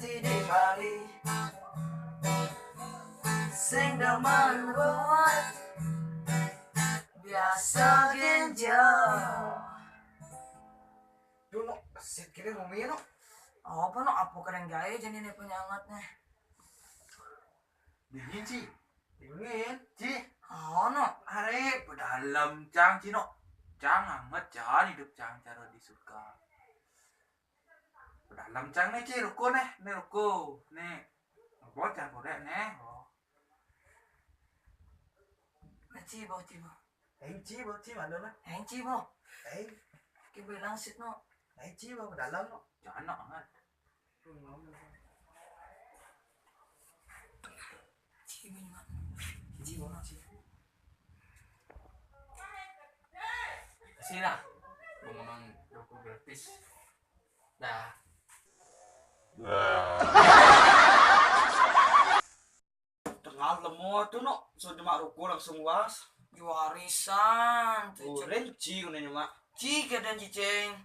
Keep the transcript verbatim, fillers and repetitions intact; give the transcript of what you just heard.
Di Bali sing demen ruwet, biasa genjo. Duh, Nok, kesit gini bumi, Nok. Apa, Nok? Apa kereng gaé jadiné penyangatné? Dingin, Ci. Dingin, Ci. Ono. Aré, pedalem cang, Ci, Nok. Cang anget, cang idup cang cara di surga. Pedalem cang né, Ci, ruko né, né ruko. Né. Apa cang gorék né? Oh. Nah, Ci, bo, Ci, bo. Eng, Ci, bo, Ci, mana lah? Eng, Ci, bo. Eng. Ki bilang sit, Nok. Eng, Ci, bo, pedalem, Nok. Cang anget. Ci, bo, Ci, Mak. Ci, bo, Ci. Sini lah. Gua ngomong ruko gratis. Dah. Tengah lemo tuh, Nok. So, cuma ruko langsung was. Warisan tuh, Cek. Urin, Ci, ngono, Mak. Ci, keadaan cicing.